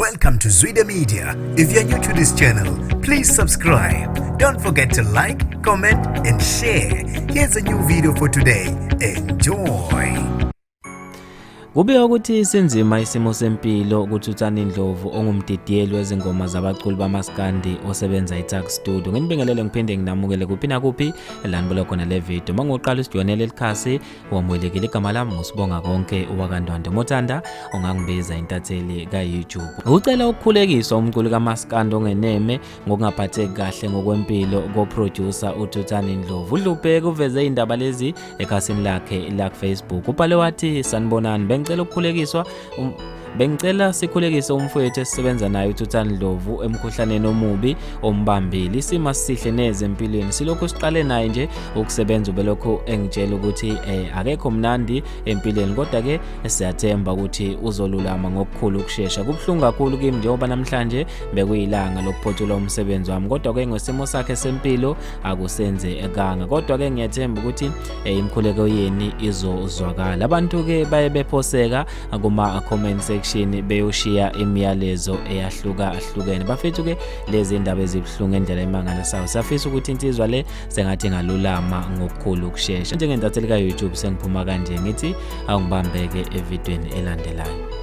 Welcome to Zwida Media. If you're new to this channel, please subscribe. Don't forget to like, comment, and share. Here's a new video for today. Enjoy. Kubikwa ukuthi sinzima isimo sempilo kuThuthani Ndlovu ongumdidiyeli wezingoma zabaculi bamaskandi osebenza eTuck Studio. Nginibingelele ngiphinde nginamukele kuphi nakuphi la nibuka khona le video. Uma ngiqala usijoyinele likhasi wamukelekile, igama lami nguSibonga Konke wakaNdwandwe. Mothanda ungangibiza intatheli ka-YouTube. Ucela ukukhulekiswa umculi kamaskandi ongeneme ngokungaphatheki kahle ngokwempilo ko-producer uThuthani Ndlovu. UDlubheke uveze indaba lezi ekhasini lakhe la Facebook. Ubhale wathi, sanibonani, bengicela ukukhulekiswa bengicela sikhulekise umfowethu esisebenza naye uThuthani Ndlovu emkhuhlaneni omubi ombambile. Isimo asihle neze empilweni. Silokhu siqale naye nje ukusebenza, ubelokhu engitshela ukuthi akekho mnandi empilweni, kodwa ke siyathemba ukuthi uzolulama ngokukhulu ukushesha. Kubuhlungu kakhulu kimi njengoba namhlanje bekuyilanga lokuphothula umsebenzi wami, kodwa ke ngesimo sakhe sempilo akusenzekanga. Kodwa ke ngiyathemba ukuthi imikhuleko yeni izozwakala. Abantu ke baye bephoseka kuma comment section beyoshiya imiyalezo eyahlukahlukene. Bafethu ke lezi indaba ezibuhlungu endlela emangalisayo. Siyafisa ukuthi insizwa le sengathi ingalulama ngokukhulu ukushesha. Njengentatheli ka YouTube sengiphuma kanje ngithi awungibambeke evidweni elandelayo.